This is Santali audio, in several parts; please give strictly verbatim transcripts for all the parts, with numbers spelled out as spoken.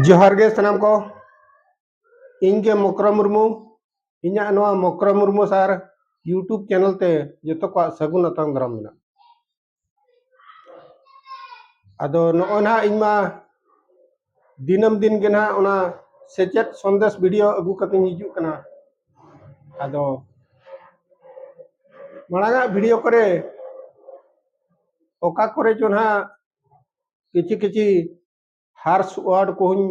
ᱡᱚᱦᱟᱨ ᱜᱮ ᱥᱟᱱᱟᱢ ᱠᱚ, ᱤᱧ ᱜᱮ ᱢᱚᱠᱨᱚ ᱢᱩᱨᱢᱩ᱾ ᱤᱧᱟᱹᱜ ᱱᱚᱣᱟ ᱢᱚᱠᱨᱚ ᱢᱩᱨᱢᱩ ᱥᱟᱨ YouTube ᱪᱮᱱᱮᱞ ᱛᱮ ᱡᱚᱛᱚ ᱠᱚᱣᱟᱜ ᱥᱟᱹᱜᱩᱱ ᱟᱛᱟᱝ ᱫᱟᱨᱟᱢ ᱢᱮᱱᱟᱜᱼᱟ᱾ ᱟᱫᱚ ᱱᱚᱜᱼᱚᱭ ᱱᱟᱦᱟᱜ ᱤᱧ ᱢᱟ ᱫᱤᱱᱟᱹᱢ ᱫᱤᱱ ᱜᱮ ᱱᱟᱦᱟᱜ ᱚᱱᱟ ᱥᱮᱪᱮᱫ ᱥᱚᱱᱫᱮᱥ ᱵᱷᱤᱰᱤᱭᱳ ᱟᱹᱜᱩ ᱠᱟᱛᱮᱧ ᱦᱤᱡᱩᱜ ᱠᱟᱱᱟ᱾ ᱟᱫᱚ ᱢᱟᱲᱟᱝᱟᱜ ᱵᱷᱤᱰᱤᱭᱳ ᱠᱚᱨᱮ ᱚᱠᱟ ᱠᱚᱨᱮ ᱪᱚ ᱱᱟᱦᱟᱜ ᱠᱤᱪᱷᱤ ᱠᱤᱪᱷᱤ ᱦᱟᱨᱥ ᱣᱟᱨᱰ ᱠᱚᱦᱚᱧ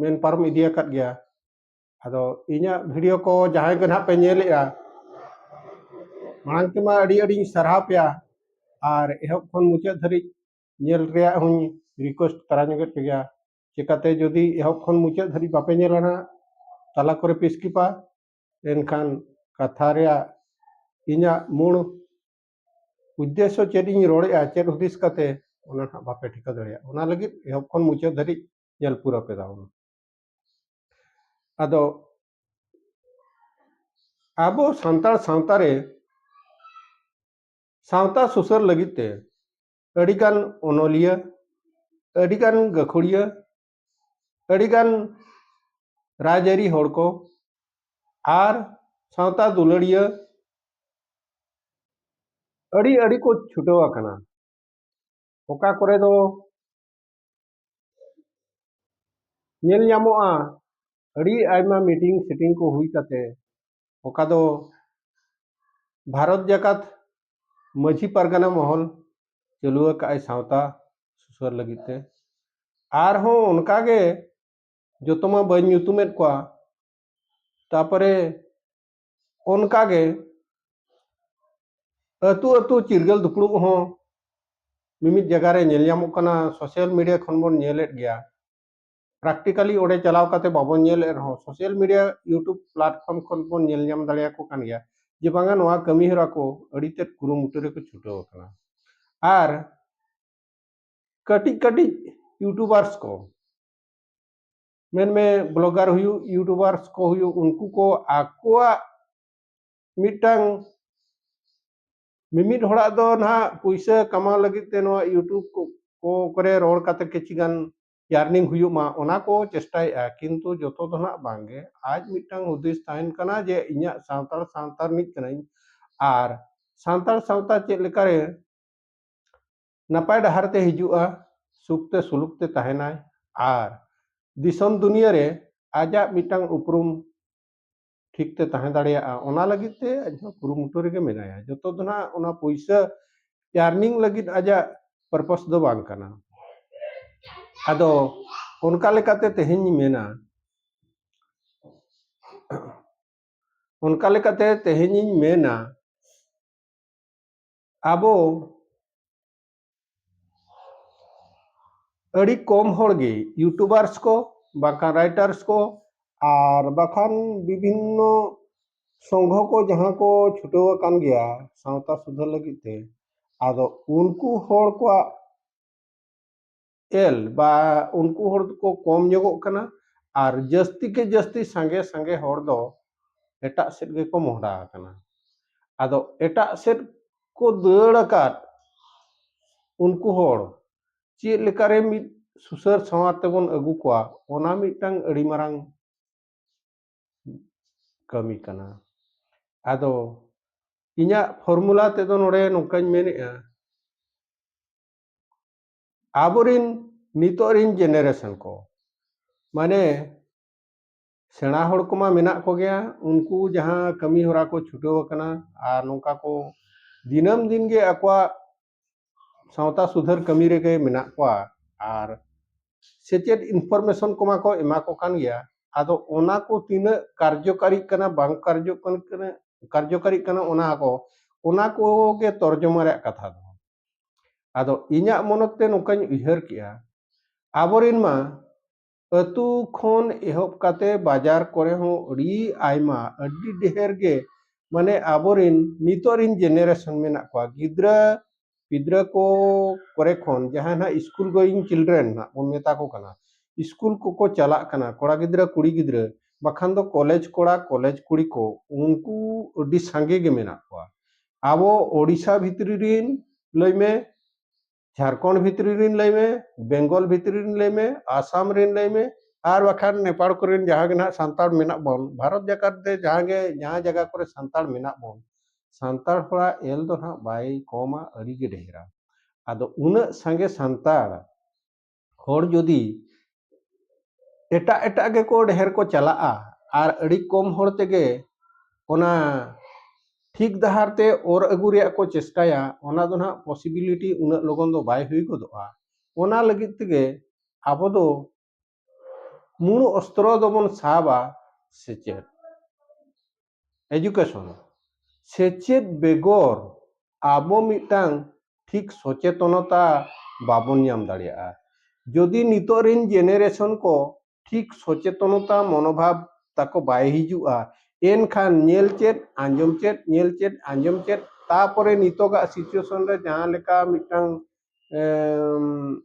ᱢᱮᱱ ᱯᱟᱨᱚᱢ ᱤᱫᱤ ᱟᱠᱟᱫ ᱜᱮᱭᱟ᱾ ᱟᱫᱚ ᱤᱧᱟᱹᱜ ᱵᱷᱤᱰᱤᱭᱳ ᱠᱚ ᱡᱟᱦᱟᱸᱭ ᱜᱮ ᱱᱟᱦᱟᱜ ᱯᱮ ᱧᱮᱞᱮᱜᱼᱟ, ᱢᱟᱲᱟᱝ ᱛᱮᱢᱟ ᱟᱹᱰᱤ ᱟᱹᱰᱤᱧ ᱥᱟᱨᱦᱟᱣ ᱯᱮᱭᱟ, ᱟᱨ ᱮᱦᱚᱵ ᱠᱷᱚᱱ ᱢᱩᱪᱟᱹᱫ ᱫᱷᱟᱹᱨᱤᱡ ᱧᱮᱞ ᱨᱮᱭᱟᱜ ᱦᱚᱧ ᱨᱤᱠᱩᱭᱮᱥᱴ ᱛᱟᱨᱟ ᱧᱚᱜᱮᱫ ᱯᱮ ᱜᱮᱭᱟ᱾ ᱪᱤᱠᱟᱛᱮ ᱡᱩᱫᱤ ᱮᱦᱚᱵ ᱠᱷᱚᱱ ᱢᱩᱪᱟᱹᱫ ᱫᱷᱟᱹᱨᱤᱡ ᱵᱟᱯᱮ ᱧᱮᱞᱟ ᱱᱟᱦᱟᱜ, ᱛᱟᱞᱟ ᱠᱚᱨᱮ ᱯᱮ ᱥᱠᱤᱯᱟ, ᱮᱱᱠᱷᱟᱱ ᱠᱟᱛᱷᱟ ᱨᱮᱭᱟᱜ ᱤᱧᱟᱹᱜ ᱢᱩᱲ ᱩᱫᱽᱫᱮᱥᱥᱚ ᱪᱮᱫ ᱤᱧ ᱨᱚᱲᱮᱜᱼᱟ, ᱪᱮᱫ ᱦᱩᱫᱤᱥ ᱠᱟᱛᱮ, ᱚᱱᱟ ᱱᱟᱦᱟᱜ ᱵᱟᱯᱮ ᱴᱷᱤᱠᱟᱹ ᱫᱟᱲᱮᱭᱟᱜᱼᱟ᱾ ᱚᱱᱟ ᱞᱟᱹᱜᱤᱫ ᱮᱦᱚᱵ ᱠᱷᱚᱱ ᱢᱩᱪᱟᱹᱫ ᱫᱷᱟᱹᱨᱤᱡ ᱧᱮᱞ ᱯᱩᱨᱟᱹᱣ ᱯᱮ ᱛᱟᱵᱚᱱ᱾ ᱟᱫᱚ ᱟᱵᱚ ᱥᱟᱱᱛᱟᱲ ᱥᱟᱶᱛᱟ ᱨᱮ ᱥᱟᱶᱛᱟ ᱥᱩᱥᱟᱹᱨ ᱞᱟᱹᱜᱤᱫ ᱛᱮ ᱟᱹᱰᱤᱜᱟᱱ ᱚᱱᱚᱞᱤᱭᱟᱹ, ᱟᱹᱰᱤᱜᱟᱱ ᱜᱟᱹᱠᱷᱩᱲᱤᱭᱟᱹ, ᱟᱹᱰᱤᱜᱟᱱ ᱨᱟᱡᱽᱟᱹᱨᱤ ᱦᱚᱲ ᱠᱚ ᱟᱨ ᱥᱟᱶᱛᱟ ᱫᱩᱞᱟᱹᱲᱤᱭᱟᱹ ᱟᱹᱰᱤ ᱟᱹᱰᱤ ᱠᱚ ᱪᱷᱩᱴᱟᱹᱣ ᱟᱠᱟᱱᱟ᱾ ᱚᱠᱟ ᱠᱚᱨᱮ ᱫᱚ ᱧᱮᱞ ᱧᱟᱢᱚᱜᱼᱟ, ᱟᱹᱰᱤ ᱟᱭᱢᱟ ᱢᱤᱴᱤᱝ ᱥᱤᱴᱤᱝ ᱠᱚ ᱦᱩᱭ ᱠᱟᱛᱮ, ᱚᱠᱟ ᱫᱚ ᱵᱷᱟᱨᱚᱛ ᱡᱟᱠᱟᱛ ᱢᱟᱹᱡᱷᱤ ᱯᱟᱨᱜᱟᱱᱟ ᱢᱚᱦᱚᱞ ᱪᱟᱹᱞᱩ ᱟᱠᱟᱫ ᱟᱭ ᱥᱟᱶᱛᱟ ᱥᱩᱥᱟᱹᱨ ᱞᱟᱹᱜᱤᱫ ᱛᱮ᱾ ᱟᱨᱦᱚᱸ ᱚᱱᱠᱟᱜᱮ ᱡᱚᱛᱚ ᱢᱟ ᱵᱟᱹᱧ ᱧᱩᱛᱩᱢᱮᱫ ᱠᱚᱣᱟ, ᱛᱟᱨᱯᱚᱨᱮ ᱚᱱᱠᱟᱜᱮ ᱟᱹᱛᱩ ᱟᱹᱛᱩ ᱪᱤᱨᱜᱟᱹᱞ ᱫᱩᱯᱲᱩᱵ ᱦᱚᱸ ᱢᱤᱢᱤᱫ ᱡᱟᱭᱜᱟ ᱨᱮ ᱧᱮᱞ ᱧᱟᱢᱚᱜ ᱠᱟᱱᱟ᱾ ᱥᱳᱥᱟᱞ ᱢᱤᱰᱤᱭᱟ ᱠᱷᱚᱱ ᱵᱚᱱ ᱧᱮᱞᱮᱫ ᱜᱮᱭᱟ, ᱯᱨᱮᱠᱴᱤᱠᱟᱞᱤ ᱚᱸᱰᱮ ᱪᱟᱞᱟᱣ ᱠᱟᱛᱮ ᱵᱟᱵᱚᱱ ᱧᱮᱞᱮᱫ ᱨᱮᱦᱚᱸ ᱥᱳᱥᱟᱞ ᱢᱤᱰᱤᱭᱟ, YouTube ᱯᱞᱟᱴᱯᱷᱚᱨᱢ ᱠᱷᱚᱱ ᱵᱚᱱ ᱧᱮᱞ ᱧᱟᱢ ᱫᱟᱲᱮᱭᱟᱠᱚ ᱠᱟᱱ ᱜᱮᱭᱟ ᱡᱮ ᱵᱟᱝᱟ ᱱᱚᱣᱟ ᱠᱟᱹᱢᱤ ᱦᱚᱨᱟ ᱠᱚ ᱟᱹᱰᱤ ᱛᱮᱫ ᱠᱩᱨᱩᱢᱩᱴᱩ ᱨᱮᱠᱚ ᱪᱷᱩᱴᱟᱹᱣ ᱟᱠᱟᱱᱟ᱾ ᱟᱨ ᱠᱟᱹᱴᱤᱡ ᱠᱟᱹᱴᱤᱡ ᱤᱭᱩᱴᱩᱵᱟᱨᱥ ᱠᱚ, ᱢᱮᱱᱢᱮ ᱵᱞᱚᱜᱟᱨ ᱦᱩᱭᱩᱜ, ᱤᱭᱩᱴᱩᱵᱟᱨᱥ ᱠᱚ ᱦᱩᱭᱩᱜ, ᱩᱱᱠᱩ ᱠᱚ ᱟᱠᱚᱣᱟᱜ ᱢᱤᱫᱴᱟᱝ, ᱢᱤᱢᱤᱫ ᱦᱚᱲᱟᱜ ᱫᱚ ᱱᱟᱦᱟᱜ ᱯᱩᱭᱥᱟᱹ ᱠᱟᱢᱟᱣ ᱞᱟᱹᱜᱤᱫ ᱛᱮ ᱱᱚᱣᱟ YouTube ᱠᱚ ᱠᱚ ᱠᱚᱨᱮ ᱨᱚᱲ ᱠᱟᱛᱮ ᱠᱤᱪᱷᱤ ᱜᱟᱱ earning ᱦᱩᱭᱩᱜ ᱢᱟ, ᱚᱱᱟ ᱠᱚ ᱪᱮᱥᱴᱟᱭᱮᱫᱼᱟ᱾ ᱠᱤᱱᱛᱩ ᱡᱚᱛᱚ ᱫᱚ ᱱᱟᱜ ᱵᱟᱝᱜᱮ, ᱟᱡ ᱢᱤᱫᱴᱟᱝ ᱦᱩᱫᱤᱥ ᱛᱟᱦᱮᱱ ᱠᱟᱱᱟ ᱡᱮ ᱤᱧᱟᱹᱜ ᱥᱟᱱᱛᱟᱲ, ᱥᱟᱱᱛᱟᱲ ᱨᱤᱱᱤᱡ ᱠᱟᱹᱱᱟᱹᱧ, ᱟᱨ ᱥᱟᱱᱛᱟᱲ ᱥᱟᱶᱛᱟ ᱪᱮᱫ ᱞᱮᱠᱟᱨᱮ ᱱᱟᱯᱟᱭ ᱰᱟᱦᱟᱨ ᱛᱮ ᱦᱤᱡᱩᱜᱼᱟ, ᱥᱩᱠ ᱛᱮ ᱥᱩᱞᱩᱠ ᱛᱮ ᱛᱟᱦᱮᱱᱟᱭ, ᱟᱨ ᱫᱤᱥᱚᱢ ᱫᱩᱱᱤᱭᱟᱹ ᱨᱮ ᱟᱡᱟᱜ ᱢᱤᱫᱴᱟᱝ ᱩᱯᱨᱩᱢ ᱴᱷᱤᱠ ᱛᱮ ᱛᱟᱦᱮᱸ ᱫᱟᱲᱮᱭᱟᱜᱼᱟ, ᱚᱱᱟ ᱞᱟᱹᱜᱤᱫ ᱛᱮ ᱟᱡ ᱦᱚᱸ ᱠᱩᱨᱩᱢᱩᱴᱩ ᱨᱮᱜᱮ ᱢᱮᱱᱟᱭᱟ᱾ ᱡᱚᱛᱚ ᱫᱚ ᱱᱟᱜ ᱚᱱᱟ ᱯᱩᱭᱥᱟᱹ earning ᱞᱟᱹᱜᱤᱫ ᱟᱡᱟᱜ purpose ᱫᱚ ᱵᱟᱝ ᱠᱟᱱᱟ᱾ ᱟᱫᱚ ᱚᱱᱠᱟ ᱞᱮᱠᱟᱛᱮ ᱛᱮᱦᱮᱧ ᱤᱧ ᱢᱮᱱᱟ, ᱚᱱᱠᱟ ᱞᱮᱠᱟᱛᱮ ᱛᱮᱦᱮᱧ ᱤᱧ ᱢᱮᱱᱟ, ᱟᱵᱚ ᱟᱹᱰᱤ ᱠᱚᱢ ᱦᱚᱲ ᱜᱮ YouTubers ᱠᱚ, ᱵᱟᱝᱠᱷᱟᱱ writers ᱠᱚ, ᱟᱨ ᱵᱟᱠᱷᱟᱱ ᱵᱤᱵᱷᱤᱱᱱᱚ ᱥᱚᱝᱜᱷᱚ ᱠᱚ ᱡᱟᱦᱟᱸ ᱠᱚ ᱪᱷᱩᱴᱟᱹᱣ ᱟᱠᱟᱱ ᱜᱮᱭᱟ ᱥᱟᱶᱛᱟ ᱥᱩᱫᱷᱟᱹᱨ ᱞᱟᱹᱜᱤᱫ ᱛᱮ, ᱟᱫᱚ ᱩᱱᱠᱩ ᱦᱚᱲ ᱠᱚᱣᱟᱜ ᱮᱞ ᱵᱟ ᱩᱱᱠᱩ ᱦᱚᱲ ᱫᱚᱠᱚ ᱠᱚᱢ ᱧᱚᱜᱚᱜ ᱠᱟᱱᱟ, ᱟᱨ ᱡᱟᱹᱥᱛᱤ ᱠᱮ ᱡᱟᱹᱥᱛᱤ ᱥᱟᱸᱜᱮ ᱥᱟᱸᱜᱮ ᱦᱚᱲ ᱫᱚ ᱮᱴᱟᱜ ᱥᱮᱫ ᱜᱮᱠᱚ ᱢᱚᱦᱰᱟ ᱟᱠᱟᱱᱟ᱾ ᱟᱫᱚ ᱮᱴᱟᱜ ᱥᱮᱫ ᱠᱚ ᱫᱟᱹᱲ ᱟᱠᱟᱫ ᱩᱱᱠᱩ ᱦᱚᱲ ᱪᱮᱫ ᱞᱮᱠᱟᱨᱮ ᱢᱤᱫ ᱥᱩᱥᱟᱹᱨ ᱥᱟᱶᱟᱨ ᱛᱮᱵᱚᱱ ᱟᱹᱜᱩ ᱠᱚᱣᱟ, ᱚᱱᱟ ᱢᱤᱫᱴᱟᱝ ᱟᱹᱰᱤ ᱢᱟᱨᱟᱝ ᱠᱟᱹᱢᱤ ᱠᱟᱱᱟ᱾ ᱟᱫᱚ ᱤᱧᱟᱹᱜ formula ᱛᱮᱫᱚ ᱱᱚᱰᱮ ᱱᱚᱝᱠᱟᱧ ᱢᱮᱱᱮᱫᱼᱟ, ᱟᱵᱚᱨᱤᱱ ᱱᱤᱛᱚᱜ ᱨᱤᱱ generation ᱠᱚ, ᱢᱟᱱᱮ ᱥᱮᱬᱟ ᱦᱚᱲ ᱠᱚᱢᱟ ᱢᱮᱱᱟᱜ ᱠᱚᱜᱮᱭᱟ, ᱩᱱᱠᱩ ᱡᱟᱦᱟᱸ ᱠᱟᱹᱢᱤ ᱦᱚᱨᱟ ᱠᱚ ᱪᱷᱩᱴᱟᱹᱣ ᱟᱠᱟᱱᱟ ᱟᱨ ᱱᱚᱝᱠᱟ ᱠᱚ ᱫᱤᱱᱟᱹᱢ ᱫᱤᱱ ᱜᱮ ᱟᱠᱚᱣᱟᱜ ᱥᱟᱶᱛᱟ ᱥᱩᱫᱷᱟᱹᱨ ᱠᱟᱹᱢᱤ ᱨᱮᱜᱮ ᱢᱮᱱᱟᱜ ᱠᱚᱣᱟ, ᱟᱨ ᱥᱮᱪᱮᱫ information ᱠᱚᱢᱟ ᱠᱚ ᱮᱢᱟ ᱠᱚ ᱠᱟᱱ ᱜᱮᱭᱟ᱾ ᱟᱫᱚ ᱚᱱᱟ ᱠᱚ ᱛᱤᱱᱟᱹᱜ ᱠᱟᱨᱡᱚᱠᱟᱨᱤᱜ ᱠᱟᱱᱟ, ᱵᱟᱝ ᱠᱟᱨᱡᱚ-, ᱠᱟᱱ-, ᱠᱟᱱᱟ, ᱠᱟᱨᱡᱚᱠᱟᱨᱤᱜ ᱠᱟᱱᱟ, ᱚᱱᱟ ᱠᱚ, ᱚᱱᱟ ᱠᱚᱜᱮ ᱛᱚᱨᱡᱚᱢᱟ ᱨᱮᱭᱟᱜ ᱠᱟᱛᱷᱟ ᱫᱚ᱾ ᱟᱫᱚ ᱤᱧᱟᱹᱜ ᱢᱚᱱᱮ ᱛᱮ ᱱᱚᱝᱠᱟᱧ ᱩᱭᱦᱟᱹᱨ ᱠᱮᱜᱼᱟ, ᱟᱵᱚᱨᱮᱱ ᱢᱟ ᱟᱹᱛᱩ ᱠᱷᱚᱱ ᱮᱦᱚᱵ ᱠᱟᱛᱮ ᱵᱟᱡᱟᱨ ᱠᱚᱨᱮ ᱦᱚᱸ ᱟᱹᱰᱤ ᱟᱭᱢᱟ, ᱟᱹᱰᱤ ᱰᱷᱮᱨ ᱜᱮ, ᱢᱟᱱᱮ ᱟᱵᱚᱨᱮᱱ ᱱᱤᱛᱚᱜ ᱨᱮᱱ generation ᱢᱮᱱᱟᱜ ᱠᱚᱣᱟ, ᱜᱤᱫᱽᱨᱟᱹ ᱯᱤᱫᱽᱨᱟᱹ ᱠᱚ ᱠᱚᱨᱮ ᱠᱷᱚᱱ ᱡᱟᱦᱟᱸᱭ ᱱᱟᱦᱟᱜ school going children ᱱᱟᱦᱟᱜ ᱵᱚᱱ ᱢᱮᱛᱟ ᱠᱚ ᱠᱟᱱᱟ, school ᱠᱚᱠᱚ ᱪᱟᱞᱟᱜ ᱠᱟᱱᱟ, ᱠᱚᱲᱟ ᱜᱤᱫᱽᱨᱟᱹ ᱠᱩᱲᱤ ᱜᱤᱫᱽᱨᱟᱹ, ᱵᱟᱠᱷᱟᱱ ᱫᱚ college ᱠᱚᱲᱟ college ᱠᱩᱲᱤ ᱠᱚ, ᱩᱱᱠᱩ ᱟᱹᱰᱤ ᱥᱟᱸᱜᱮ ᱜᱮ ᱢᱮᱱᱟᱜ ᱠᱚᱣᱟ᱾ ᱟᱵᱚ ᱳᱰᱤᱥᱟ ᱵᱷᱤᱛᱨᱤ ᱨᱮᱱ ᱞᱟᱹᱭ ᱢᱮ, ᱡᱷᱟᱲᱠᱷᱚᱸᱰ ᱵᱷᱤᱛᱨᱤ ᱨᱤᱱ ᱞᱟᱹᱭ ᱢᱮ, ᱵᱮᱝᱜᱚᱞ ᱵᱷᱤᱛᱨᱤ ᱨᱤᱱ ᱞᱟᱹᱭ ᱢᱮ, ᱟᱥᱟᱢ ᱨᱤᱱ ᱞᱟᱹᱭ ᱢᱮ, ᱟᱨ ᱵᱟᱠᱷᱟᱱ ᱱᱮᱯᱟᱲ ᱠᱚᱨᱮᱱ ᱡᱟᱦᱟᱸ ᱜᱮ ᱱᱟᱦᱟᱜ ᱥᱟᱱᱛᱟᱲ ᱢᱮᱱᱟᱜ ᱵᱚᱱ, ᱵᱷᱟᱨᱚᱛ ᱡᱟᱠᱟᱛ ᱨᱮ ᱡᱟᱦᱟᱸ ᱜᱮ, ᱡᱟᱦᱟᱸ ᱡᱟᱭᱜᱟ ᱠᱚᱨᱮ ᱥᱟᱱᱛᱟᱲ ᱢᱮᱱᱟᱜ ᱵᱚᱱ, ᱥᱟᱱᱛᱟᱲ ᱦᱚᱲᱟᱜ ᱮᱞ ᱫᱚ ᱱᱟᱦᱟᱜ ᱵᱟᱭ ᱠᱚᱢᱟ, ᱟᱹᱰᱤ ᱜᱮ ᱰᱷᱮᱨᱟ᱾ ᱟᱫᱚ ᱩᱱᱟᱹᱜ ᱥᱟᱸᱜᱮ ᱥᱟᱱᱛᱟᱲ ᱦᱚᱲ ᱡᱩᱫᱤ ᱮᱴᱟᱜ ᱮᱴᱟᱜ ᱜᱮᱠᱚ ᱰᱷᱮᱨ ᱠᱚ ᱪᱟᱞᱟᱜᱼᱟ ᱟᱨ ᱟᱹᱰᱤ ᱠᱚᱢ ᱦᱚᱲ ᱛᱮᱜᱮ ᱚᱱᱟ ᱴᱷᱤᱠ ᱰᱟᱦᱟᱨ ᱛᱮ ᱚᱨ ᱟᱹᱜᱩ ᱨᱮᱭᱟᱜ ᱠᱚ ᱪᱮᱥᱴᱟᱭᱟ, ᱚᱱᱟ ᱫᱚ ᱱᱟᱦᱟᱜ possibility ᱩᱱᱟᱹᱜ ᱞᱚᱜᱚᱱ ᱫᱚ ᱵᱟᱭ ᱦᱩᱭ ᱜᱚᱫᱚᱜᱼᱟ᱾ ᱚᱱᱟ ᱞᱟᱹᱜᱤᱫ ᱛᱮᱜᱮ ᱟᱵᱚ ᱫᱚ ᱢᱩᱬ ᱚᱥᱛᱨᱚ ᱫᱚᱵᱚᱱ ᱥᱟᱵᱟ ᱥᱮᱪᱮᱫ, education᱾ ᱥᱮᱪᱮᱫ ᱵᱮᱜᱚᱨ ᱟᱵᱚ ᱢᱤᱫᱴᱟᱝ ᱴᱷᱤᱠ ᱥᱚᱪᱮᱛᱚᱱᱚᱛᱟ ᱵᱟᱵᱚᱱ ᱧᱟᱢ ᱫᱟᱲᱮᱭᱟᱜᱼᱟ᱾ ᱡᱩᱫᱤ ᱱᱤᱛᱚᱜ ᱨᱤᱱ generation ᱠᱚ ᱴᱷᱤᱠ ᱥᱚᱪᱮᱛᱚᱱᱚᱛᱟ ᱢᱚᱱᱳᱵᱷᱟᱵ ᱛᱟᱠᱚ ᱵᱟᱭ ᱦᱤᱡᱩᱜᱼᱟ, ᱮᱱᱠᱷᱟᱱ ᱧᱮᱞ ᱪᱮᱫ, ᱟᱸᱡᱚᱢ ᱪᱮᱫ, ᱧᱮᱞ ᱪᱮᱫ, ᱟᱸᱡᱚᱢ ᱪᱮᱫ, ᱛᱟᱯᱚᱨᱮ ᱱᱤᱛᱚᱜᱟᱜ situation ᱨᱮ ᱡᱟᱦᱟᱸ ᱞᱮᱠᱟ ᱢᱤᱫᱴᱟᱝ, ᱮᱢ,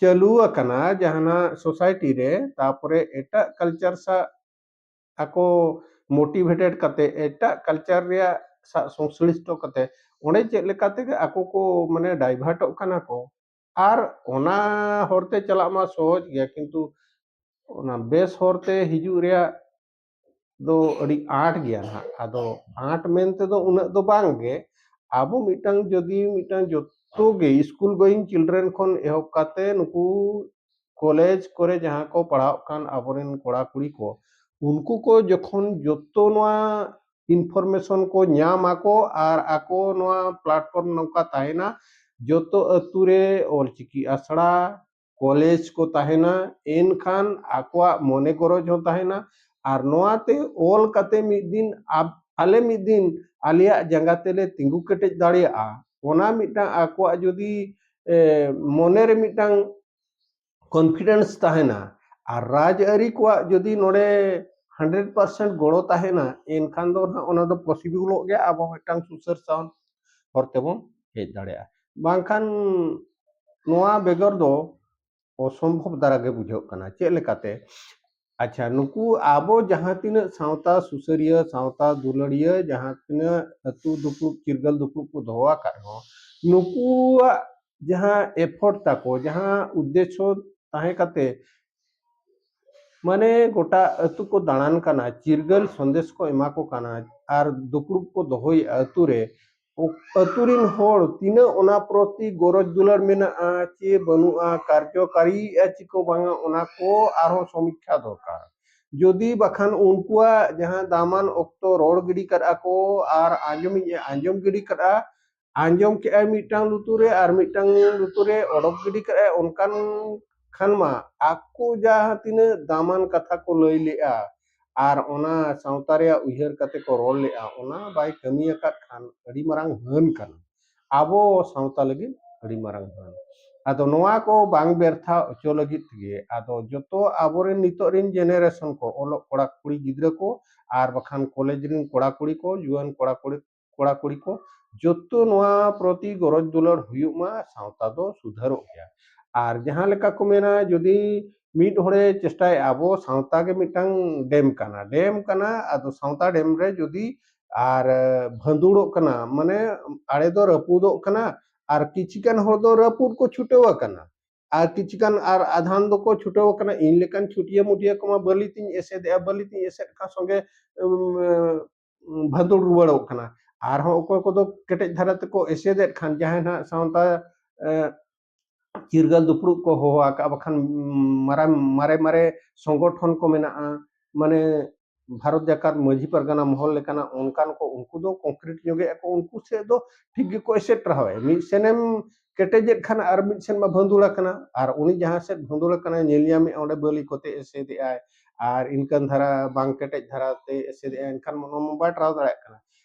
ᱪᱟᱹᱞᱩ ᱟᱠᱟᱱᱟ ᱡᱟᱦᱟᱱᱟᱜ society ᱨᱮ, ᱛᱟᱯᱚᱨᱮ ᱮᱴᱟᱜ culture ᱥᱟᱶ ᱟᱠᱚ motivated ᱠᱟᱛᱮ, ᱮᱴᱟᱜ culture ᱨᱮᱭᱟᱜ ᱥᱟᱶ ᱥᱚᱝᱥᱞᱤᱥᱴᱚ ᱠᱟᱛᱮ, ᱚᱸᱰᱮ ᱪᱮᱫ ᱞᱮᱠᱟ ᱛᱮᱜᱮ ᱟᱠᱚ ᱠᱚ, ᱢᱟᱱᱮ, ᱰᱟᱭᱵᱷᱟᱨᱴᱚᱜ ᱠᱟᱱᱟ ᱠᱚ᱾ ᱟᱨ ᱚᱱᱟ ᱦᱚᱨᱛᱮ ᱪᱟᱞᱟᱜ ᱢᱟ ᱥᱚᱦᱚᱡᱽ ᱜᱮᱭᱟ, ᱠᱤᱱᱛᱩ ᱚᱱᱟ ᱵᱮᱥ ᱦᱚᱨᱛᱮ ᱦᱤᱡᱩᱜ ᱨᱮᱭᱟᱜ ᱫᱚ ᱟᱹᱰᱤ ᱟᱸᱴ ᱜᱮᱭᱟ ᱱᱟᱦᱟᱜ᱾ ᱟᱫᱚ ᱟᱸᱴ ᱢᱮᱱ ᱛᱮᱫᱚ ᱩᱱᱟᱹᱜ ᱫᱚ ᱵᱟᱝ ᱜᱮ, ᱟᱵᱚ ᱢᱤᱫᱴᱟᱝ, ᱡᱩᱫᱤ ᱢᱤᱫᱴᱟᱝ ᱡᱚᱛᱚ ᱜᱮ school going children ᱠᱷᱚᱱ ᱮᱦᱚᱵ ᱠᱟᱛᱮ ᱱᱩᱠᱩ college ᱠᱚᱨᱮ ᱡᱟᱦᱟᱸ ᱠᱚ ᱯᱟᱲᱦᱟᱜ ᱠᱟᱱ ᱟᱵᱚᱨᱮᱱ ᱠᱚᱲᱟ ᱠᱩᱲᱤ ᱠᱚ, ᱩᱱᱠᱩ ᱠᱚ ᱡᱚᱠᱷᱚᱱ ᱡᱚᱛᱚ ᱱᱚᱣᱟ information ᱠᱚ ᱧᱟᱢ ᱟᱠᱚ ᱟᱨ ᱟᱠᱚ ᱱᱚᱣᱟ platform ᱱᱚᱝᱠᱟ ᱛᱟᱦᱮᱱᱟ, ᱡᱚᱛᱚ ᱟᱹᱛᱩ ᱨᱮ ᱚᱞᱪᱤᱠᱤ ᱟᱥᱲᱟ, college ᱠᱚ ᱛᱟᱦᱮᱱᱟ, ᱮᱱᱠᱷᱟᱱ ᱟᱠᱚᱣᱟᱜ ᱢᱚᱱᱮ ᱜᱚᱨᱚᱡᱽ ᱦᱚᱸ ᱛᱟᱦᱮᱱᱟ᱾ ᱟᱨ ᱱᱚᱣᱟᱛᱮ ᱚᱞ ᱠᱟᱛᱮ ᱢᱤᱫ ᱫᱤᱱ ᱟᱵ-, ᱟᱞᱮ ᱢᱤᱫ ᱫᱤᱱ ᱟᱞᱮᱭᱟᱜ ᱡᱟᱸᱜᱟ ᱛᱮᱞᱮ ᱛᱤᱸᱜᱩ ᱠᱮᱴᱮᱡ ᱫᱟᱲᱮᱭᱟᱜᱼᱟ, ᱚᱱᱟ ᱢᱤᱫᱴᱟᱝ ᱟᱠᱚᱣᱟᱜ ᱡᱩᱫᱤ, ᱮ, ᱢᱚᱱᱮᱨᱮ ᱢᱤᱫᱴᱟᱝ confidence ᱛᱟᱦᱮᱱᱟ, ᱟᱨ ᱨᱟᱡᱽᱟᱹᱨᱤ ᱠᱚᱣᱟᱜ ᱡᱩᱫᱤ ᱱᱚᱰᱮ hundred percent ᱜᱚᱲᱚ ᱛᱟᱦᱮᱱᱟ, ᱮᱱᱠᱷᱟᱱ ᱫᱚ ᱱᱟᱦᱟᱜ ᱚᱱᱟ ᱫᱚ possibleᱚᱜ ᱜᱮᱭᱟ, ᱟᱵᱚ ᱢᱤᱫᱴᱟᱝ ᱥᱩᱥᱟᱹᱨ ᱥᱟᱶ ᱦᱚᱨ ᱛᱮᱵᱚᱱ ᱦᱮᱡ ᱫᱟᱲᱮᱭᱟᱜᱼᱟ᱾ ᱵᱟᱝᱠᱷᱟᱱ ᱱᱚᱣᱟ ᱵᱮᱜᱚᱨ ᱫᱚ ᱚᱥᱚᱢᱵᱷᱚᱵ ᱫᱷᱟᱨᱟ ᱜᱮ ᱵᱩᱡᱷᱟᱹᱜ ᱠᱟᱱᱟ᱾ ᱪᱮᱫ ᱞᱮᱠᱟᱛᱮ? ᱟᱪᱪᱷᱟ, ᱱᱩᱠᱩ ᱟᱵᱚ ᱡᱟᱦᱟᱸ ᱛᱤᱱᱟᱹᱜ ᱥᱟᱶᱛᱟ ᱥᱩᱥᱟᱹᱨᱤᱭᱟᱹ, ᱥᱟᱶᱛᱟ ᱫᱩᱞᱟᱹᱲᱤᱭᱟᱹ, ᱡᱟᱦᱟᱸ ᱛᱤᱱᱟᱹᱜ ᱟᱹᱛᱩ ᱫᱩᱯᱲᱩᱵ, ᱪᱤᱨᱜᱟᱹᱞ ᱫᱩᱯᱲᱩᱵ ᱠᱚ ᱫᱚᱦᱚ ᱟᱠᱟᱫ ᱨᱮᱦᱚᱸ, ᱱᱩᱠᱩᱣᱟᱜ ᱡᱟᱦᱟᱸ ᱮᱯᱷᱚᱨᱴ ᱛᱟᱠᱚ, ᱡᱟᱦᱟᱸ ᱩᱫᱽᱫᱮᱥᱥᱚ ᱛᱟᱦᱮᱸ ᱠᱟᱛᱮ, ᱢᱟᱱᱮ ᱜᱚᱴᱟ ᱟᱹᱛᱩ ᱠᱚ ᱫᱟᱬᱟᱱ ᱠᱟᱱᱟ, ᱪᱤᱨᱜᱟᱹᱞ ᱥᱚᱱᱫᱮᱥ ᱠᱚ ᱮᱢᱟ ᱠᱚ ᱠᱟᱱᱟ, ᱟᱨ ᱫᱩᱯᱲᱩᱵ ᱠᱚ ᱫᱚᱦᱚᱭᱮᱫᱼᱟ ᱟᱹᱛᱩ ᱨᱮ, ᱟᱹᱛᱩ ᱨᱤᱱ ᱦᱚᱲ ᱛᱤᱱᱟᱹᱜ ᱚᱱᱟ ᱯᱨᱚᱛᱤ ᱜᱚᱨᱚᱡᱽ ᱫᱩᱞᱟᱹᱲ ᱢᱮᱱᱟᱜᱼᱟ ᱪᱮ ᱵᱟᱹᱱᱩᱜᱼᱟ, ᱠᱟᱨᱡᱚᱠᱟᱨᱤᱭᱮᱫᱼᱟ ᱪᱮ ᱠᱚ ᱵᱟᱝᱟ, ᱚᱱᱟ ᱠᱚ ᱟᱨᱦᱚᱸ ᱥᱚᱢᱤᱠᱠᱷᱟ ᱫᱚᱨᱠᱟᱨ᱾ ᱡᱩᱫᱤ ᱵᱟᱠᱷᱟᱱ ᱩᱱᱠᱩᱣᱟᱜ ᱡᱟᱦᱟᱸ ᱫᱟᱢᱟᱱ ᱚᱠᱛᱚ ᱨᱚᱲ ᱜᱤᱰᱤ ᱠᱟᱜᱼᱟ ᱠᱚ ᱟᱨ ᱟᱸᱡᱚᱢᱤᱧ ᱮ ᱟᱸᱡᱚᱢ ᱜᱤᱰᱤ ᱠᱟᱜᱼᱟ, ᱟᱸᱡᱚᱢ ᱠᱮᱜᱼᱟᱭ ᱢᱤᱫᱴᱟᱝ ᱞᱩᱛᱩᱨ ᱨᱮ ᱟᱨ ᱢᱤᱫᱴᱟᱝ ᱞᱩᱛᱩᱨ ᱨᱮ ᱚᱰᱚᱠ ᱜᱤᱰᱤ ᱠᱟᱜᱼᱟᱭ, ᱚᱱᱠᱟᱱ ᱠᱷᱟᱱ ᱢᱟ ᱟᱠᱚ ᱡᱟᱦᱟᱸ ᱛᱤᱱᱟᱹᱜ ᱫᱟᱢᱟᱱ ᱠᱟᱛᱷᱟ ᱠᱚ ᱞᱟᱹᱭ ᱞᱮᱜᱼᱟ ᱟᱨ ᱚᱱᱟ ᱥᱟᱶᱛᱟ ᱨᱮᱭᱟᱜ ᱩᱭᱦᱟᱹᱨ ᱠᱟᱛᱮ ᱠᱚ ᱨᱚᱲ ᱞᱮᱜᱼᱟ, ᱚᱱᱟ ᱵᱟᱭ ᱠᱟᱹᱢᱤ ᱟᱠᱟᱫ ᱠᱷᱟᱱ ᱟᱹᱰᱤ ᱢᱟᱨᱟᱝ ᱦᱟᱹᱱ ᱠᱟᱱᱟ ᱟᱵᱚ ᱥᱟᱶᱛᱟ ᱞᱟᱹᱜᱤᱫ, ᱟᱹᱰᱤ ᱢᱟᱨᱟᱝ ᱦᱟᱹᱱ᱾ ᱟᱫᱚ ᱱᱚᱣᱟ ᱠᱚ ᱵᱟᱝ ᱵᱮᱨᱛᱷᱟ ᱦᱚᱪᱚ ᱞᱟᱹᱜᱤᱫ ᱛᱮᱜᱮ ᱟᱫᱚ ᱡᱚᱛᱚ ᱟᱵᱚᱨᱮᱱ ᱱᱤᱛᱚᱜ ᱨᱮᱱ ᱡᱮᱱᱟᱨᱮᱥᱚᱱ ᱠᱚ, ᱚᱞᱚᱜ ᱠᱚᱲᱟ ᱠᱩᱲᱤ ᱜᱤᱫᱽᱨᱟᱹ ᱠᱚ ᱟᱨ ᱵᱟᱠᱷᱟᱱ ᱠᱚᱞᱮᱡᱽ ᱨᱮᱱ ᱠᱚᱲᱟ ᱠᱩᱲᱤ ᱠᱚ, ᱡᱩᱣᱟᱹᱱ ᱠᱚᱲᱟ ᱠᱩᱲᱤ ᱠᱚᱲᱟ ᱠᱩᱲᱤ ᱠᱚ, ᱡᱚᱛᱚ ᱱᱚᱣᱟ ᱯᱨᱚᱛᱤ ᱜᱚᱨᱚᱡᱽ ᱫᱩᱞᱟᱹᱲ ᱦᱩᱭᱩᱜ ᱢᱟ, ᱥᱟᱶᱛᱟ ᱫᱚ ᱥᱩᱫᱷᱟᱹᱨᱚᱜ ᱜᱮᱭᱟ᱾ ᱟᱨ ᱡᱟᱦᱟᱸ ᱞᱮᱠᱟ ᱠᱚ ᱢᱮᱱᱟ, ᱡᱩᱫᱤ ᱢᱤᱫ ᱦᱚᱲᱮ ᱪᱮᱥᱴᱟᱭᱟ, ᱟᱵᱚ ᱥᱟᱶᱛᱟ ᱜᱮ ᱢᱤᱫᱴᱟᱝ ᱰᱮᱢ ᱠᱟᱱᱟ, ᱰᱮᱢ ᱠᱟᱱᱟ, ᱟᱫᱚ ᱥᱟᱶᱛᱟ ᱰᱮᱢ ᱨᱮ ᱡᱩᱫᱤ ᱟᱨ ᱵᱷᱟᱸᱫᱩᱲᱚᱜ ᱠᱟᱱᱟ, ᱢᱟᱱᱮ ᱟᱲᱮ ᱫᱚ ᱨᱟᱹᱯᱩᱫᱚᱜ ᱠᱟᱱᱟ, ᱟᱨ ᱠᱤᱪᱷᱤ ᱜᱟᱱ ᱦᱚᱲ ᱫᱚ ᱨᱟᱹᱯᱩᱫ ᱠᱚ ᱪᱷᱩᱴᱟᱹᱣ ᱟᱠᱟᱱᱟ, ᱟᱨ ᱠᱤᱪᱷᱤ ᱜᱟᱱ ᱟᱨ ᱟᱫᱷᱟᱱ ᱫᱚᱠᱚ ᱪᱷᱩᱴᱟᱹᱣ ᱟᱠᱟᱱᱟ ᱤᱧ ᱞᱮᱠᱟᱱ ᱪᱷᱩᱴᱤᱭᱟᱹ ᱢᱩᱴᱤᱭᱟᱹ ᱠᱚᱢᱟ ᱵᱟᱹᱞᱤ ᱛᱤᱧ ᱮᱥᱮᱫᱮᱜᱼᱟ, ᱵᱟᱹᱞᱤ ᱛᱤᱧ ᱮᱥᱮᱫ ᱠᱷᱟᱱ ᱥᱚᱸᱜᱮ ᱩᱢ, ᱵᱷᱟᱸᱫᱩᱲ ᱨᱩᱣᱟᱹᱲᱚᱜ ᱠᱟᱱᱟ᱾ ᱟᱨᱦᱚᱸ ᱚᱠᱚᱭ ᱠᱚᱫᱚ ᱠᱮᱴᱮᱡ ᱫᱷᱟᱨᱟ ᱛᱮᱠᱚ ᱮᱥᱮᱫᱮᱫ ᱠᱷᱟᱱ, ᱡᱟᱦᱟᱸᱭ ᱱᱟᱦᱟᱜ ᱥᱟᱶᱛᱟ ᱮ, ᱪᱤᱨᱜᱟᱹᱞ ᱫᱩᱯᱲᱩᱵ ᱠᱚ ᱦᱚᱦᱚ ᱟᱠᱟᱫᱼᱟ, ᱵᱟᱠᱷᱟᱱ ᱢᱟᱨᱟᱝ ᱢᱟᱨᱮ ᱢᱟᱨᱮ ᱥᱚᱝᱜᱚᱴᱷᱚᱱ ᱠᱚ ᱢᱮᱱᱟᱜᱼᱟ, ᱢᱟᱱᱮ ᱵᱷᱟᱨᱚᱛ ᱡᱟᱠᱟᱛ ᱢᱟᱹᱡᱷᱤ ᱯᱟᱨᱜᱟᱱᱟ ᱢᱚᱦᱚᱞ ᱞᱮᱠᱟᱱᱟᱜ ᱚᱱᱠᱟᱱ ᱠᱚ, ᱩᱱᱠᱩ ᱫᱚ ᱠᱚᱝᱠᱨᱤᱴ ᱧᱚᱜᱮᱫᱼᱟ ᱠᱚ, ᱩᱱᱠᱩ ᱥᱮᱫ ᱫᱚ ᱴᱷᱤᱠ ᱜᱮᱠᱚ ᱮᱥᱮᱫ ᱴᱟᱨᱦᱟᱣᱮᱫᱼᱟ᱾ ᱢᱤᱫ ᱥᱮᱱᱮᱢ ᱠᱮᱴᱮᱡᱮᱫ ᱠᱷᱟᱱ ᱟᱨ ᱢᱤᱫ ᱥᱮᱱ ᱢᱟ ᱵᱷᱟᱸᱫᱩᱲ ᱟᱠᱟᱱᱟ, ᱟᱨ ᱩᱱᱤ ᱡᱟᱦᱟᱸ ᱥᱮᱫ ᱵᱷᱟᱸᱫᱩᱲ ᱟᱠᱟᱱᱟᱭ ᱧᱮᱞ ᱧᱟᱢᱮᱫᱼᱟ ᱚᱸᱰᱮ ᱵᱟᱹᱞᱤ ᱠᱚᱛᱮ ᱮᱥᱮᱫᱮᱜᱼᱟᱭ, ᱟᱨ ᱤᱱᱠᱟᱹᱱ ᱫᱷᱟᱨᱟ ᱵᱟᱝ ᱠᱮᱴᱮᱡ ᱫᱷᱟᱨᱟ ᱛᱮ ᱮᱥᱮᱫᱮᱜᱼᱟᱭ, ᱮᱱᱠᱷᱟᱱ ᱚᱱᱟ ᱢᱟ ᱵᱟᱭ ᱴᱟᱨᱦᱟᱣ ᱫᱟᱲᱮᱭᱟᱜ ᱠᱟᱱᱟ᱾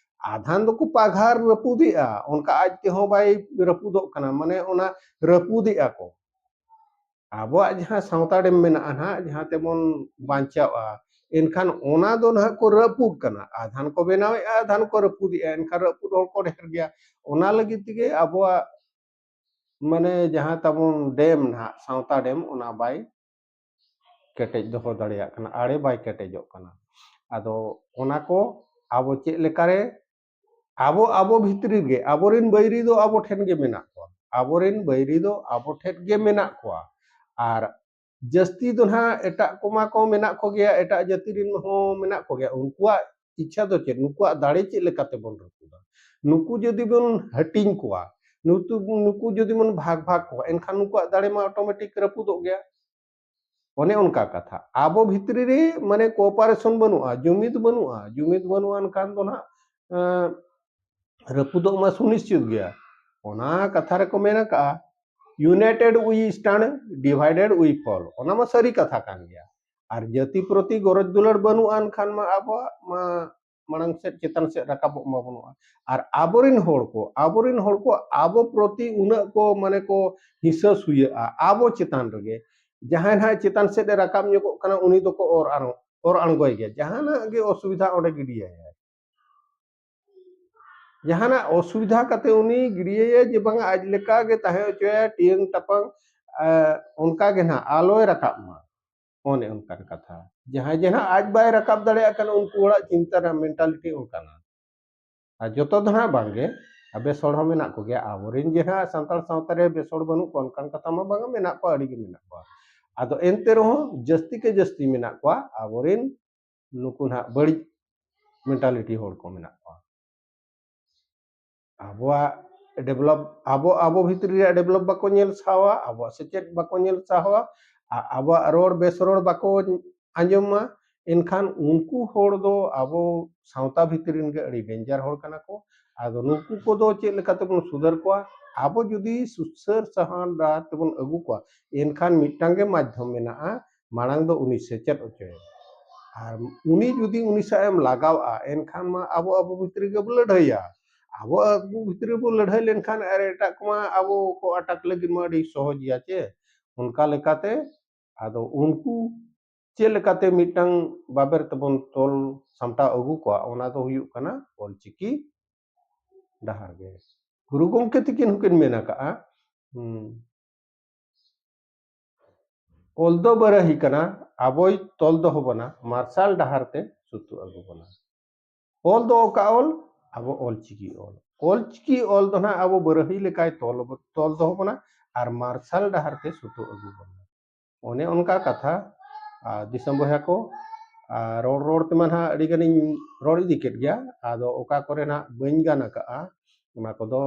ᱟᱫᱷᱟᱱ ᱫᱚᱠᱚ ᱯᱟᱜᱷᱟᱨ ᱨᱟᱹᱯᱩᱫᱮᱜᱼᱟ, ᱚᱱᱠᱟ ᱟᱡ ᱛᱮᱦᱚᱸ ᱵᱟᱭ ᱨᱟᱹᱯᱩᱫᱚᱜ ᱠᱟᱱᱟ, ᱢᱟᱱᱮ ᱚᱱᱟ ᱨᱟᱹᱯᱩᱫᱮᱜᱼᱟ ᱠᱚ᱾ ᱟᱵᱚᱣᱟᱜ ᱡᱟᱦᱟᱸ ᱥᱟᱶᱛᱟ ᱰᱮᱢ ᱢᱮᱱᱟᱜᱼᱟ ᱱᱟᱦᱟᱜ, ᱡᱟᱦᱟᱸ ᱛᱮᱵᱚᱱ ᱵᱟᱧᱪᱟᱣᱼᱟ, ᱮᱱᱠᱷᱟᱱ ᱚᱱᱟ ᱫᱚ ᱱᱟᱦᱟᱜ ᱠᱚ ᱨᱟᱹᱯᱩᱫ ᱠᱟᱱᱟ᱾ ᱟᱫᱷᱟᱱ ᱠᱚ ᱵᱮᱱᱟᱣᱮᱫᱼᱟ, ᱟᱫᱷᱟᱱ ᱠᱚ ᱨᱟᱹᱯᱩᱫᱮᱜᱼᱟ, ᱮᱱᱠᱷᱟᱱ ᱨᱟᱹᱯᱩᱫ ᱦᱚᱲ ᱠᱚ ᱰᱷᱮᱨ ᱜᱮᱭᱟ᱾ ᱚᱱᱟ ᱞᱟᱹᱜᱤᱫ ᱛᱮᱜᱮ ᱟᱵᱚᱣᱟᱜ ᱢᱟᱱᱮ ᱡᱟᱦᱟᱸ ᱛᱟᱵᱚᱱ ᱰᱮᱢ ᱱᱟᱦᱟᱜ, ᱥᱟᱶᱛᱟ ᱰᱮᱢ, ᱚᱱᱟ ᱵᱟᱭ ᱠᱮᱴᱮᱡ ᱫᱚᱦᱚ ᱫᱟᱲᱮᱭᱟᱜ ᱠᱟᱱᱟ, ᱟᱲᱮ ᱵᱟᱭ ᱠᱮᱴᱮᱡᱚᱜ ᱠᱟᱱᱟ᱾ ᱟᱫᱚ ᱚᱱᱟ ᱠᱚ ᱟᱵᱚ ᱪᱮᱫ ᱞᱮᱠᱟᱨᱮ, ᱟᱵᱚ, ᱟᱵᱚ ᱵᱷᱤᱛᱨᱤ ᱨᱮᱜᱮ ᱟᱵᱚᱨᱮᱱ ᱵᱟᱹᱭᱨᱤ ᱫᱚ ᱟᱵᱚ ᱴᱷᱮᱱ ᱜᱮ ᱢᱮᱱᱟᱜ ᱠᱚᱣᱟ᱾ ᱟᱵᱚᱨᱮᱱ ᱵᱟᱹᱭᱨᱤ ᱫᱚ ᱟᱵᱚ ᱴᱷᱮᱱ ᱜᱮ ᱢᱮᱱᱟᱜ ᱠᱚᱣᱟ᱾ ᱟᱨ ᱡᱟᱹᱥᱛᱤ ᱫᱚ ᱱᱟᱦᱟᱜ ᱮᱴᱟᱜ ᱠᱚᱢᱟ ᱠᱚ ᱢᱮᱱᱟᱜ ᱠᱚᱜᱮᱭᱟ, ᱮᱴᱟᱜ ᱡᱟᱹᱛᱤ ᱨᱮᱱ ᱦᱚᱸ ᱢᱮᱱᱟᱜ ᱠᱚᱜᱮᱭᱟ᱾ ᱩᱱᱠᱩᱣᱟᱜ ᱤᱪᱪᱷᱟ ᱫᱚ ᱪᱮᱫ? ᱱᱩᱠᱩᱣᱟᱜ ᱫᱟᱲᱮ ᱪᱮᱫ ᱞᱮᱠᱟᱛᱮ ᱵᱚᱱ ᱨᱟᱹᱯᱩᱫᱟ? ᱱᱩᱠᱩ ᱡᱩᱫᱤ ᱵᱚᱱ ᱦᱟᱹᱴᱤᱧ ᱠᱚᱣᱟ, ᱱᱩᱠᱩ, ᱱᱩᱠᱩ ᱡᱩᱫᱤ ᱵᱚᱱ ᱵᱷᱟᱜᱽ ᱵᱷᱟᱜᱽ ᱠᱚᱣᱟ, ᱮᱱᱠᱷᱟᱱ ᱱᱩᱠᱩᱣᱟᱜ ᱫᱟᱲᱮ ᱢᱟ automatic ᱨᱟᱹᱯᱩᱫᱚᱜ ᱜᱮᱭᱟ᱾ ᱚᱱᱮ ᱚᱱᱠᱟ ᱠᱟᱛᱷᱟ᱾ ᱟᱵᱚ ᱵᱷᱤᱛᱨᱤ ᱨᱮ ᱢᱟᱱᱮ cooperation ᱵᱟᱹᱱᱩᱜᱼᱟ, ᱡᱩᱢᱤᱫ ᱵᱟᱹᱱᱩᱜᱼᱟ᱾ ᱡᱩᱢᱤᱫ ᱵᱟᱹᱱᱩᱜᱼᱟ ᱮᱱᱠᱷᱟᱱ ᱫᱚ ᱱᱟᱦᱟᱜ, ᱮᱸ, ᱨᱟᱹᱯᱩᱫᱚᱜ ᱢᱟ ᱥᱩᱱᱤᱥᱪᱤᱛ ᱜᱮᱭᱟ᱾ ᱚᱱᱟ ᱠᱟᱛᱷᱟ ᱨᱮᱠᱚ ᱢᱮᱱ ᱟᱠᱟᱜᱼᱟ, "United we stand, divided we fall." ᱚᱱᱟ ᱢᱟ ᱥᱟᱹᱨᱤ ᱠᱟᱛᱷᱟ ᱠᱟᱱ ᱜᱮᱭᱟ᱾ ᱟᱨ ᱡᱟᱹᱛᱤ ᱯᱨᱚᱛᱤ ᱜᱚᱨᱚᱡᱽ ᱫᱩᱞᱟᱹᱲ ᱵᱟᱹᱱᱩᱜᱼᱟ ᱮᱱᱠᱷᱟᱱ ᱢᱟ ᱟᱵᱚᱣᱟᱜ ᱢᱟ ᱢᱟᱲᱟᱝ ᱥᱮᱫ, ᱪᱮᱛᱟᱱ ᱥᱮᱫ ᱨᱟᱠᱟᱵᱚᱜ ᱢᱟ ᱵᱟᱹᱱᱩᱜᱼᱟ᱾ ᱟᱨ ᱟᱵᱚᱨᱮᱱ ᱦᱚᱲ ᱠᱚ, ᱟᱵᱚᱨᱮᱱ ᱦᱚᱲ ᱠᱚ ᱟᱵᱚ ᱯᱨᱚᱛᱤ ᱩᱱᱟᱹᱜ ᱠᱚ ᱢᱟᱱᱮ ᱠᱚ ᱦᱤᱥᱟᱹ ᱥᱩᱭᱟᱹᱜᱼᱟ ᱟᱵᱚ ᱪᱮᱛᱟᱱ ᱨᱮᱜᱮ᱾ ᱡᱟᱦᱟᱸᱭ ᱱᱟᱦᱟᱜ ᱪᱮᱛᱟᱱ ᱥᱮᱫ ᱮ ᱨᱟᱠᱟᱵ ᱧᱚᱜᱚᱜ ᱠᱟᱱᱟ, ᱩᱱᱤ ᱫᱚᱠᱚ ᱚᱨ ᱟᱬ-, ᱚᱨ ᱟᱬᱜᱚᱭ ᱜᱮᱭᱟ᱾ ᱡᱟᱦᱟᱱᱟᱜ ᱜᱮ ᱚᱥᱩᱵᱤᱫᱷᱟ ᱚᱸᱰᱮ ᱜᱤᱰᱤᱭᱟᱭᱟᱭ᱾ ᱡᱟᱦᱟᱱᱟᱜ ᱚᱥᱩᱵᱤᱫᱷᱟ ᱠᱟᱛᱮ ᱩᱱᱤ ᱜᱤᱰᱤᱭᱟᱭᱟᱭ ᱡᱮ ᱵᱟᱝᱟ ᱟᱡ ᱞᱮᱠᱟ ᱜᱮ ᱛᱟᱦᱮᱸ ᱦᱚᱪᱚᱭᱟ, ᱴᱤᱭᱟᱹᱝ ᱴᱟᱯᱟᱝ, ᱮ, ᱚᱱᱠᱟ ᱜᱮ ᱱᱟᱦᱟᱜ ᱟᱞᱚᱭ ᱨᱟᱠᱟᱵ ᱢᱟ᱾ ᱚᱱᱮ ᱚᱱᱠᱟᱱ ᱠᱟᱛᱷᱟ᱾ ᱡᱟᱦᱟᱸᱭ ᱡᱮ ᱱᱟᱦᱟᱜ ᱟᱡ ᱵᱟᱭ ᱨᱟᱠᱟᱵ ᱫᱟᱲᱮᱭᱟᱜ ᱠᱟᱱᱟ, ᱩᱱᱠᱩ ᱦᱚᱲᱟᱜ ᱪᱤᱱᱛᱟᱹ ᱨᱮᱱᱟᱜ mentality ᱚᱱᱠᱟᱱᱟ᱾ ᱟᱨ ᱡᱚᱛᱚ ᱫᱚ ᱱᱟᱦᱟᱜ ᱵᱟᱝᱜᱮ, ᱟᱨ ᱵᱮᱥ ᱦᱚᱲ ᱦᱚᱸ ᱢᱮᱱᱟᱜ ᱠᱚᱜᱮᱭᱟ᱾ ᱟᱵᱚᱨᱮᱱ ᱡᱮ ᱱᱟᱦᱟᱜ ᱥᱟᱱᱛᱟᱲ ᱥᱟᱶᱛᱟ ᱨᱮ ᱵᱮᱥ ᱦᱚᱲ ᱵᱟᱹᱱᱩᱜ ᱠᱚᱣᱟ, ᱚᱱᱠᱟᱱ ᱠᱟᱛᱷᱟ ᱢᱟ ᱵᱟᱝᱟ, ᱢᱮᱱᱟᱜ ᱠᱚᱣᱟ, ᱟᱹᱰᱤ ᱜᱮ ᱢᱮᱱᱟᱜ ᱠᱚᱣᱟ᱾ ᱟᱫᱚ ᱮᱱᱛᱮ ᱨᱮᱦᱚᱸ ᱡᱟᱹᱥᱛᱤ ᱠᱮ ᱡᱟᱹᱥᱛᱤ ᱢᱮᱱᱟᱜ ᱠᱚᱣᱟ ᱟᱵᱚᱨᱮᱱ ᱱᱩᱠᱩ ᱱᱟᱦᱟᱜ ᱵᱟᱹᱲᱤᱡ mentality ᱦᱚᱲ ᱠᱚ ᱢᱮᱱᱟᱜ ᱠᱚᱣᱟ᱾ ᱟᱵᱚᱣᱟᱜ develop, ᱟᱵᱚ, ᱟᱵᱚ ᱵᱷᱤᱛᱨᱤ ᱨᱮᱭᱟᱜ develop ᱵᱟᱠᱚ ᱧᱮᱞ ᱥᱟᱦᱟᱣᱟ, ᱟᱵᱚᱣᱟᱜ ᱥᱮᱪᱮᱫ ᱵᱟᱠᱚ ᱧᱮᱞ ᱥᱟᱦᱟᱣᱟ, ᱟ-, ᱟᱵᱚᱣᱟᱜ ᱨᱚᱲ ᱵᱮᱥ ᱨᱚᱲ ᱵᱟᱠᱚ ᱟᱸᱡᱚᱢᱟ, ᱮᱱᱠᱷᱟᱱ ᱩᱱᱠᱩ ᱦᱚᱲ ᱫᱚ ᱟᱵᱚ ᱥᱟᱶᱛᱟ ᱵᱷᱤᱛᱨᱤ ᱨᱮᱱ ᱜᱮ ᱟᱹᱰᱤ danger ᱦᱚᱲ ᱠᱟᱱᱟ ᱠᱚ᱾ ᱟᱫᱚ ᱱᱩᱠᱩ ᱠᱚᱫᱚ ᱪᱮᱫ ᱞᱮᱠᱟ ᱛᱮᱵᱚᱱ ᱥᱩᱫᱷᱟᱹᱨ ᱠᱚᱣᱟ? ᱟᱵᱚ ᱡᱩᱫᱤ ᱥᱩᱥᱟᱹᱨ ᱥᱟᱦᱟᱱ ᱰᱟᱦᱟᱨ ᱛᱮᱵᱚᱱ ᱟᱹᱜᱩ ᱠᱚᱣᱟ, ᱮᱱᱠᱷᱟᱱ ᱢᱤᱫᱴᱟᱝ ᱜᱮ ᱢᱟᱫᱽᱫᱷᱚᱢ ᱢᱮᱱᱟᱜᱼᱟ, ᱢᱟᱲᱟᱝ ᱫᱚ ᱩᱱᱤ ᱥᱮᱪᱮᱫ ᱦᱚᱪᱚᱭᱮᱢ᱾ ᱟᱨ ᱩᱱᱤ ᱡᱩᱫᱤ ᱩᱱᱤ ᱥᱟᱶ ᱮᱢ ᱞᱟᱜᱟᱣᱼᱟ, ᱮᱱᱠᱷᱟᱱ ᱢᱟ ᱟᱵᱚ ᱟᱵᱚ ᱵᱷᱤᱛᱨᱤ ᱜᱮᱵᱚ ᱞᱟᱹᱲᱦᱟᱹᱭᱟ᱾ ᱟᱵᱚ ᱟᱵᱚ ᱵᱷᱤᱛᱨᱤ ᱵᱚ ᱞᱟᱹᱲᱦᱟᱹᱭ ᱞᱮᱱᱠᱷᱟᱱ ᱟᱨ ᱮᱴᱟᱜ ᱠᱚᱢᱟ ᱟᱵᱚ ᱠᱚ attack ᱞᱟᱹᱜᱤᱫ ᱢᱟ ᱟᱹᱰᱤ ᱥᱚᱦᱚᱡ ᱜᱮᱭᱟ ᱪᱮ? ᱚᱱᱠᱟ ᱞᱮᱠᱟᱛᱮ ᱟᱫᱚ ᱩᱱᱠᱩ ᱪᱮᱫ ᱞᱮᱠᱟᱛᱮ ᱢᱤᱫᱴᱟᱝ ᱵᱟᱵᱮᱨ ᱛᱮᱵᱚᱱ ᱛᱚᱞ ᱥᱟᱢᱴᱟᱣ ᱟᱹᱜᱩ ᱠᱚᱣᱟ, ᱚᱱᱟ ᱫᱚ ᱦᱩᱭᱩᱜ ᱠᱟᱱᱟ ᱚᱞᱪᱤᱠᱤ ᱰᱟᱦᱟᱨ ᱜᱮ᱾ ᱜᱩᱨᱩ ᱜᱚᱢᱠᱮ ᱛᱤᱠᱤᱱ ᱦᱚᱸᱠᱤᱱ ᱢᱮᱱ ᱟᱠᱟᱜᱼᱟ, ᱦᱩᱸ, "ᱚᱞ ᱫᱚ ᱵᱟᱨᱟᱦᱤ ᱠᱟᱱᱟ, ᱟᱵᱚᱭ ᱛᱚᱞ ᱫᱚᱦᱚ ᱵᱚᱱᱟ, ᱢᱟᱨᱥᱟᱞ ᱰᱟᱦᱟᱨ ᱛᱮ ᱥᱩᱛᱩᱜ ᱟᱹᱜᱩ ᱵᱚᱱᱟ᱾" ᱚᱞ ᱫᱚ ᱚᱠᱟ ᱚᱞ? ᱟᱵᱚ ᱚᱞᱪᱤᱠᱤ ᱚᱞ᱾ ᱚᱞᱪᱤᱠᱤ ᱚᱞ ᱫᱚ ᱱᱟᱦᱟᱜ ᱟᱵᱚ ᱵᱟᱨᱟᱦᱤ ᱞᱮᱠᱟᱭ ᱛᱚᱞ ᱛᱚᱞ ᱫᱚᱦᱚ ᱵᱚᱱᱟ ᱟᱨ ᱢᱟᱨᱥᱟᱞ ᱰᱟᱦᱟᱨ ᱛᱮ ᱥᱩᱛᱩᱜ ᱟᱹᱜᱩ ᱵᱚᱱᱟ᱾ ᱚᱱᱮ ᱚᱱᱠᱟ ᱠᱟᱛᱷᱟ᱾ ᱟᱨ ᱫᱤᱥᱚᱢ ᱵᱚᱭᱦᱟ ᱠᱚ, ᱟᱨ ᱨᱚᱲ ᱨᱚᱲ ᱛᱮᱢᱟ ᱱᱟᱦᱟᱜ ᱟᱹᱰᱤ ᱜᱟᱱᱤᱧ ᱨᱚᱲ ᱤᱫᱤ ᱠᱮᱫ ᱜᱮᱭᱟ, ᱟᱫᱚ ᱚᱠᱟ ᱠᱚᱨᱮ ᱱᱟᱦᱟᱜ ᱵᱟᱹᱧ ᱜᱟᱱ ᱟᱠᱟᱜᱼᱟ, ᱚᱱᱟ ᱠᱚᱫᱚ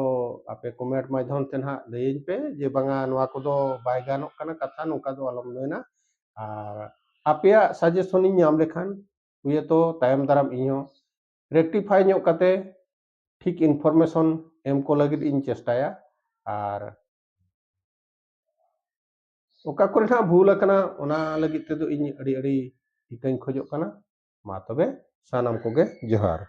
ᱟᱯᱮ comment ᱢᱟᱫᱽᱫᱷᱚᱢ ᱛᱮ ᱱᱟᱦᱟᱜ ᱞᱟᱹᱭᱟᱹᱧ ᱯᱮ ᱡᱮ ᱵᱟᱝᱟ, ᱱᱚᱣᱟ ᱠᱚᱫᱚ ᱵᱟᱭ ᱜᱟᱱᱚᱜ ᱠᱟᱱᱟ ᱠᱟᱛᱷᱟ, ᱱᱚᱝᱠᱟ ᱫᱚ ᱟᱞᱚᱢ ᱢᱮᱱᱟ᱾ ᱟᱨ ᱟᱯᱮᱭᱟᱜ suggestion ᱤᱧ ᱧᱟᱢ ᱞᱮᱠᱷᱟᱱ ᱦᱩᱭᱛᱚ ᱛᱟᱭᱚᱢ ᱫᱟᱨᱟᱢ ᱤᱧᱦᱚᱸ rectify ᱧᱚᱜ ᱠᱟᱛᱮ ᱴᱷᱤᱠ information ᱮᱢ ᱠᱚ ᱞᱟᱹᱜᱤᱫ ᱤᱧ ᱪᱮᱥᱴᱟᱭᱟ᱾ ᱟᱨ ᱚᱠᱟ ᱠᱚᱨᱮ ᱱᱟᱦᱟᱜ ᱵᱷᱩᱞ ᱟᱠᱟᱱᱟ, ᱚᱱᱟ ᱞᱟᱹᱜᱤᱫ ᱛᱮᱫᱚ ᱤᱧ ᱟᱹᱰᱤ ᱟᱹᱰᱤ ᱤᱠᱟᱹᱧ ᱠᱷᱚᱡᱚᱜ ᱠᱟᱱᱟ᱾ ᱢᱟ ᱛᱚᱵᱮ ᱥᱟᱱᱟᱢ ᱠᱚᱜᱮ ᱡᱚᱦᱟᱨ᱾